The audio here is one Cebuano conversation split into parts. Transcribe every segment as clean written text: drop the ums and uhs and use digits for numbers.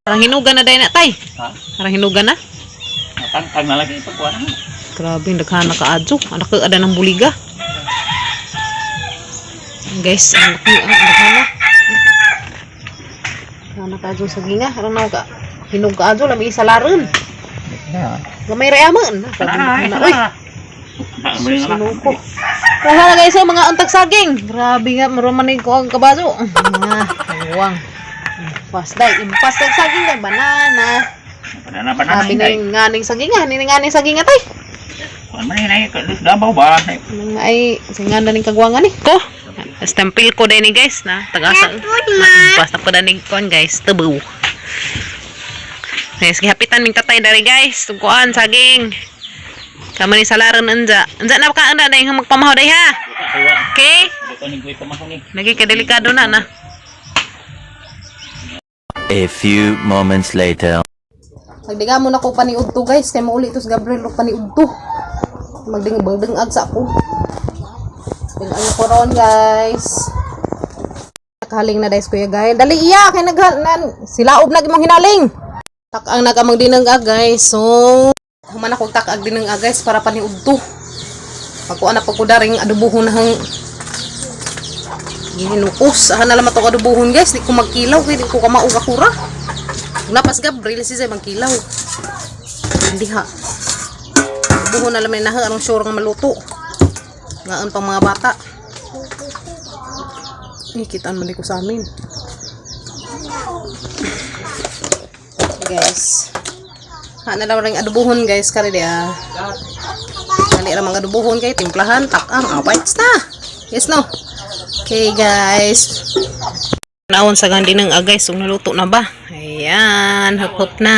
Parang hinuga na dahil na, tay. Ha? Parang hinuga na. Natangtang na lagi pagkuha na. Grabe, naghanak ka adyo. Anak ka ada ng buliga. Guys, ang laki, ah, naghana. Naghana ka adyo sa ginga. Aron na ka. Hinog ka adyo, lami isa laron. Ya. Gamay ra yaman. Kana Uy, na. sinuko. Kuha na guys, oh, mga untag saging. Grabe nga, maruman ko ang kabaso. Ah, uwang. Impas day, impas dag saging day, banana. Banana banana. Sabi na yung nganing saging ah, nganing saging ah, tay. Kuan man hinay ka dabaw ba? Ano nga ay, singa na ning kagwangan eh. Ko, stampil ko din ni guys na, tagasa. Impas na po na ni kon guys, tubo. Guys, gihapitan ming tatay dari guys, tugkuan saging. Kama ni salaran anja. Anja na ka anda dai magpamahaw dai ha. Okay? Ito ni kuy pamahaw ni. Lagi ka delikado na na. A few moments later. Magdiga mo na ko paniudto guys, kay mauli to si Gabriel og paniudto. Magding ag sa ako. Ding ko ron guys. Nakahaling na guys Kuya Gael. Dali iya kay naghal nan silaob na imong hinaling. Tak-ang nagamang dinengag guys. So human ako tak-ag dinengag guys para paniudto. Pagkuan na pagkudaring adubuhon na hang gihinukos. Ahan na lang matong adubuhon guys. Di ko magkilaw kay di ko kamaog akura. Napas Gabriel si Zay magkilaw. Hindi ha. Buho na lang may naha anong sure nga maluto. Ngaan pang mga bata. Eh, kitaan man di ko sa amin. Guys. Ha na lang ring adubuhon guys kare di ah. Dali ra mga adubuhon kay timplahan takang ah, bites na. Yes no. Okay guys. Naon sa gandi ng agay, so naluto na ba? Ayan, hap-hap na.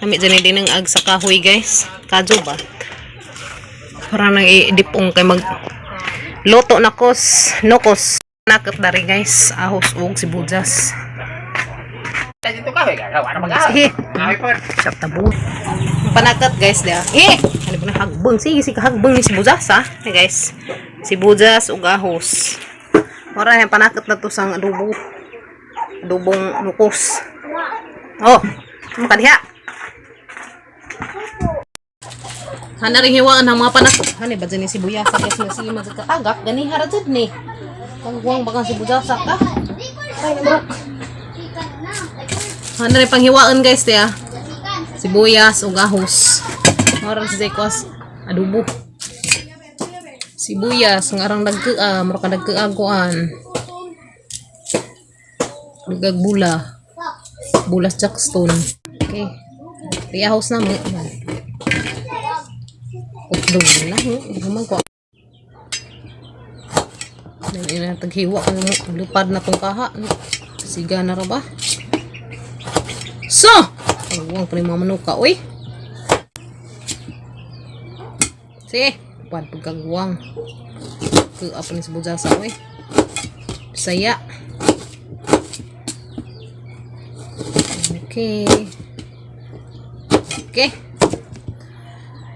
Nami dyan din ng ag sa kahoy guys. Kadyo ba? Para nang i-dipong kay mag luto na kos, nukos. Nakot dari guys, ahos ug sibuyas. Dito ka hoy, wala mag. Sige, Ay por. siya tabo. Panakat guys dia. Eh, ano ba na hagbang? Sige, sige hagbang ni sibuyas ha. Hey, guys. Sibuyas ug ahos. Mora na panakot na to sang adobo. Adobong nukos. Oh, ano ka diha? Hana rin hiwaan ang mga panakot. Hani ba dyan ni sibuyas? Guys, nga sige magkakagak. Gani hara dyan ni. Kagwang baka sibuyas ka. Ay, bro. Hana rin panghiwaan guys diha. Sibuyas ug ahos. Mora si Zekos adobo. Sibuyas nga arang nagkaa, mura ka nagkaa kuan. Nagag bula. Bulas jackstone. Okay. Piyahos na mo. Utdog na ho. Human ko. Dali na taghiwa ko mo. Lupad na tong kaha. Siga na ra ba? So, ang pa ni mga manuka, oy. Sige, pad pagkagwang. Kuha pa ni sa bujasa, oy. Bisaya. Okay. Okay.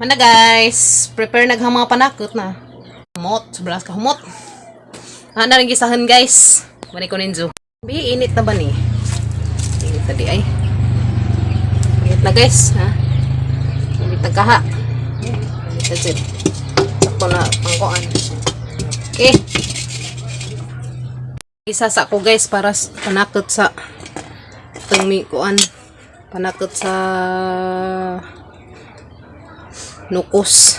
Mana guys, prepare na ang mga panakot na. Humot, sobras ka humot. Ana rin gisahan guys. Bani ko ninjo. Bi init na ba ni? Init na di ay. Init na guys, ha? Init na kaha. Init na dyan. Sakto na pangkuan. Okay. Isa sa ko guys para panakot sa itong mi kuan. Panakot sa nukos.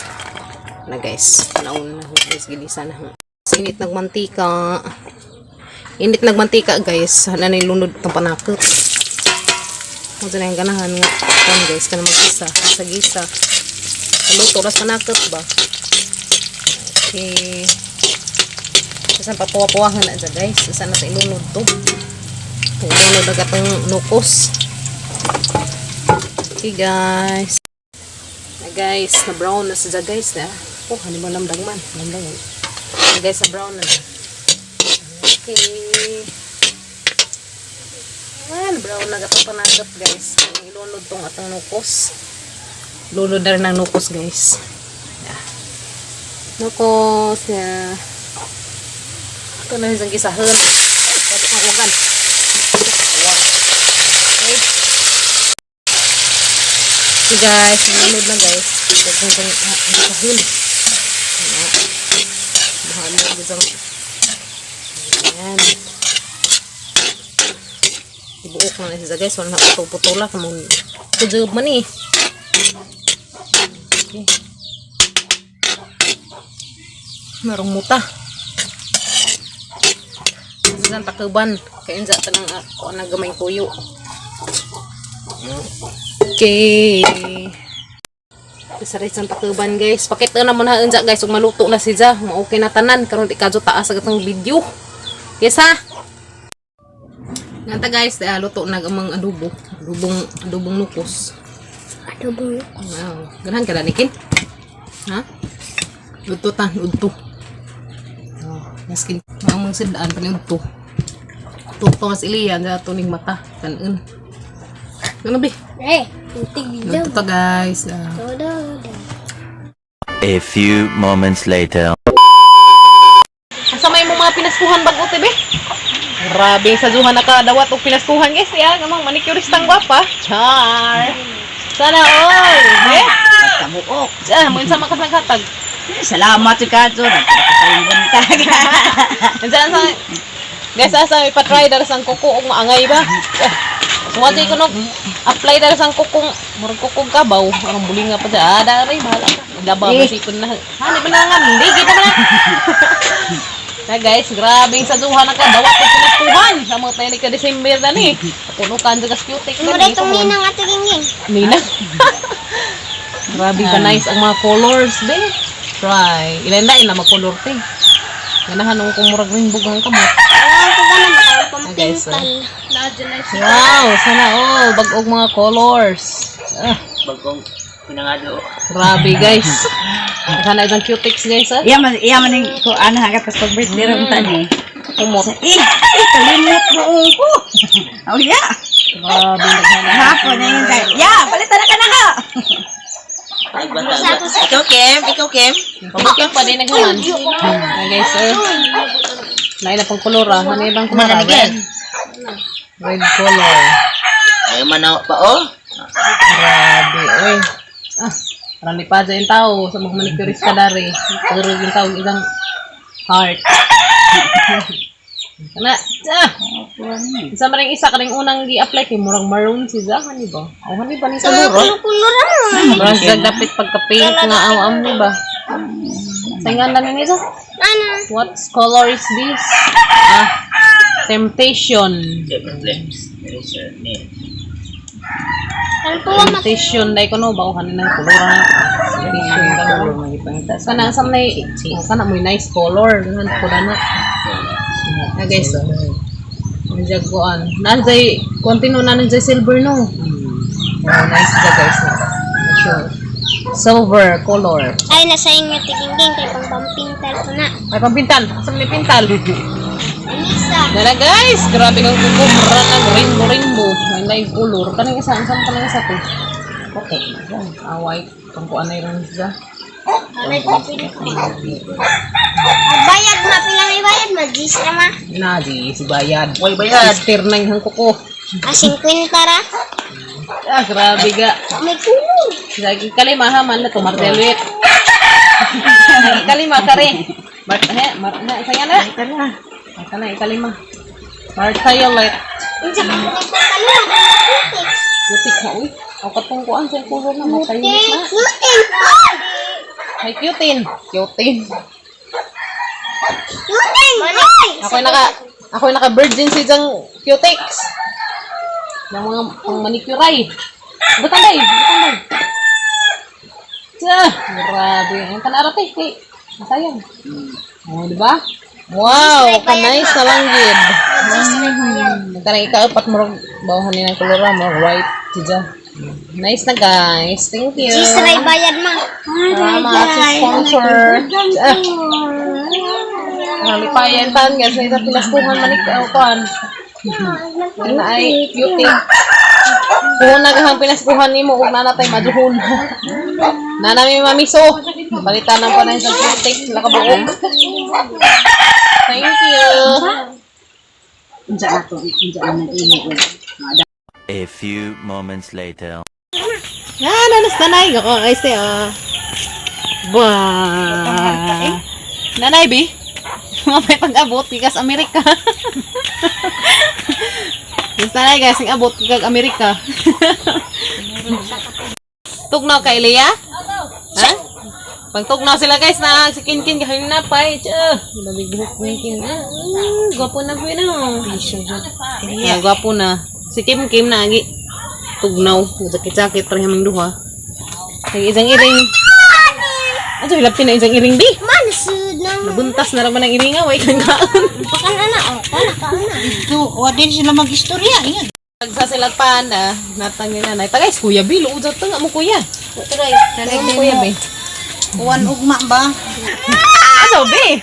Na guys, panahon na guys gilisa na. Init nagmantika. Init nagmantika guys. Ano na yung lunod itong panakot. Mo na yung ganahan nga. Kuan guys, kana mag-isa. Sa gisa. Sa luto, ras panakot ba? Okay. Kasi papuwa-puwahan na dyan guys. Isa na sa ilunod to. Ilunod na katong nukos. Okay guys. Na guys, na brown na siya guys na. Oh, ano mo lamdang man. Lamdang man. Na guys, na brown na na. Okay. Ayan, brown na gatong panagap guys. Ilunod tong atong nukos. Lunod na rin ang nukos guys. Yeah. Nukos. Yeah. Ito na isang gisahan. Ay, ang ugan. Wow. Okay guys, nanonood na guys. Huwag kong kahil. Mahal na gizang. Ayan. Ibuok na na siya guys. Wala na putol-putula. Kamang kujub man eh. Okay. Merong muta. Siya takuban. Kaya sa tanang ako na gamay kuyo. Okay. Sa rin takuban guys. Pakita na mo na unsa guys ug maluto na siya. Okay na tanan karon di kadyo taas sa katong video. Yes ha. Nganta guys, luto na ang mga adobo. Adobong adobong nukos. Adobo. Wow. Ganahan ka danikin? Ha? Udto tan, udto. Oh, maskin ang mga sidaan pa ni udto. Udto mas iliyan sa tuning mata kanon. Ano bi? Eh, putik daw. Udto ta guys. Ah. Todo. A few moments later. Asa may mo mga pinaskuhan bago te be? Grabe sa duha nakadawat og pinaskuhan guys ya, gamang manicuristang gwapa. Char. Sana all. Eh? Kabuok. Ah, mo unsa man ka naghatag. Salamat sa kaso. Nagpapasayang buntag. Unsa sa guys, asa may patry dara sang kuko og maangay ba? Suwati ko nog apply dara sang kukong murag kukong kabaw, ang bulinga pa dya. Ah, dari bahala ka. Laba ba sipon na. Hani ba na nga hindi kita man. Na guys, grabe sa duha na ka dawat og pinaskuhan. Sa mga tayo ni ka December dani. Puno ka sa cutie. Mura itong ninang ato gingging. Nina. Grabe ka nice ang mga colors, be. Try. Ilan na mga color te. Ganahan nung kung murag rainbow ang kamot. Alam ko ba na baka Ah, guys, pampintal. Wow, sana all bag-og mga colors. Ah, Bagong pinangado. grabe guys. Sana isang cutex guys ah. Iya man yung ko ano hanggat pas pag birthday rin tani. Kumot. Eh, eh, kalimot mo ko. Oh yeah. Grabe naghanap. Hapon na yun tayo. Yeah, palitan na ka na ka. Ikaw, Kim. Ikaw, Kim. Pabukyan pa din naghuman. Ah, guys, eh. Lain na pang kolor ah. Ano ibang kolor? Ah? Red. Red color. Ay, manaw pa, oh. Grabe, oy. Ah, marami pa dyan yung tao sa mga manicurista dari. Puro yung tao isang heart. Kana, ah. Isa man rin isa kaning unang gi-apply kay murag maroon si Zahan ni ba? Aw hani ba ni sa luro? Kulor ano? Murag siya dapit pagka-pink nga aw am ni ba? Sa nga na ni Za? Ano? What color is this? Ah, temptation. Ano po ba Temptation dai ko no ba hanin ng kolor na. Temptation daw. Kana sa may oh, kana mo nice color ganun ko na. Ah guys, oh. Ang jagoan. Nanday konti no nanday silver no. Oh, nice siya guys. No? Sure. Silver color. Ay, nasa inyo tigingging kay pang pampintal ko na. Ay pampintal. Asa man pintal? Anisa. Dala guys, grabe kang kuko, mura nag rainbow rainbow. May live color. Kaning isa, ang kaning isa to. Okay. Ah, white. Pangkuan na rin siya. Ano ito Bayad ma, pilang ibayad ma? Gis na ma. Na, di si bayad. Way bayad. Sister na yung kuko. Ah, 50 ra. Ah, grabe ga. May kulor. Lagi kalima ha, man na to martelit. Lagi kalima kare. Mart he, mar na saya na. Ito na ikalima. Martayolet. Unsa ka po kay kalor? Putik. Butik na uy. Ang katong kuan sa kulor na martayolet na. Putik. Ay cutin. Cutin. Putik. Ako naka virgin si jang cutex. Ng mga pang manicure ay. Butang day, butang day. Tsa, grabe. Ang kanara te, kay sayang. Oh, di ba? Wow, ka nice na lang gid. Kanang ikaapat mo bawhan ni ng kolor mo white siya. Nice na guys. Thank you. Gis ra bayad ma. Salamat sa sponsor. Ah. Nalipayan tan guys, na isa pinaskuhan manik kuan. Na ay cutie. Kung nagahang pinaskuhan nimo ug nanatay maduhon. Nana mi mamiso. Palitan ang panay sa cutie nakabuok. Thank you. Unsa na to, unsa na nag-imo. A few moments later. Ah, nanas nanay. Gako, guys, eh, oh. Ba. Nanay, bi? Mga may pag-abot, gikas Amerika. Yes, nanay, guys, ang abot, gikas Amerika. Tugnaw ka, Ilya? Ha? Pagtugnaw sila, guys, na si Kinkin kahin na pa. Eh. Labig buhok ni Kinkin. Ah, gwapo na po yun. Oh. Ah, gwapo na. Si Kim Kim na agi. Tugnaw. Sakit-sakit para haming duha. Kay isang iring. Ato hilapti na isang iring di. Man, sud na. Nabuntas na naman ang iring ah. Way kang kaon. Pakan ana oh, kana kaon na. Ito, wa din sila mag-istorya. Ingat. Sa sila panda, natang ni nanay. Ta guys, kuya Bill, ujat nga mo kuya. Tuloy. Nanay mo kuya Bill. Kuwan ugma ba? Aso be?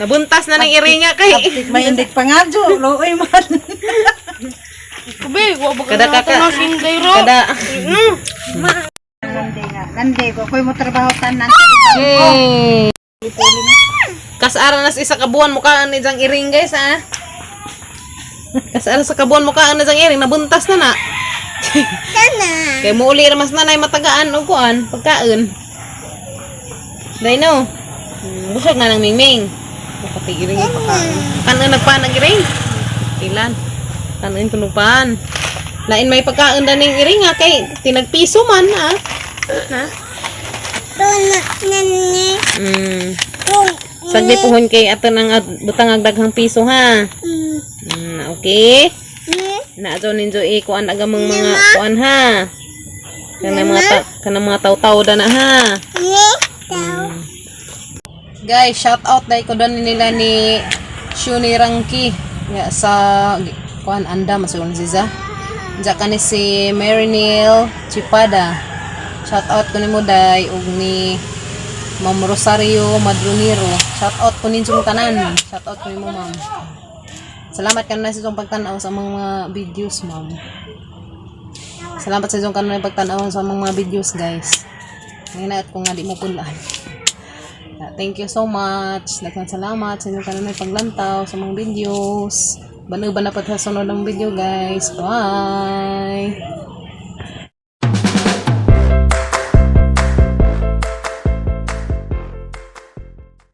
Nabuntas na ng iringa kay. May indik pa nga, Jo. Looy man. Kada kaka. Kada. Nande nga. Nande ko. Ko'y mo trabaho tanan. Yay. Kasara nas isa ka buwan mukhaan ni jang iring guys ah. Kasara sa kabuan mukhaan ni jang iring nabuntas na na. Kana. Kay muuli ra mas nanay matagaan og kuan pagkaon. Dai no. Busog na ng mingming. Pati iring yung pagkaon. Kanon nagpan ang iring. Tilan. Kanon kuno pan. Lain may pagkaon daning iring ha kay tinagpiso man ha. Ha? Tuna nani. Tung. Sagdi puhon kay ato nang butang ang daghang piso ha. Okay. Ni. Na ato ninjo eh kuan agamang mga kuan ha. Kanang mga kanang mga taw-taw da na ha. Ni. Tao. Guys, shout out dai ko doon nila ni Shuni Rangki nga sa kuan anda masulon si Za. Diya kani si Marinil Chipada. Shout out ko nimo dai ug ni Ma'am Rosario Madronero. Shout out ko ninyong tanan. Shout out ko nimo, ma'am. Salamat kanunay sa inyong pagtan-aw sa mga videos, ma'am. Salamat sa inyong kanunay pagtan-aw sa mga videos, guys. Ngayon ko nga di mo pulaan. Thank you so much. Daghang salamat sa inyong kanunay paglantaw sa mga videos. Banuban na pa sa sunod ng video, guys. Bye!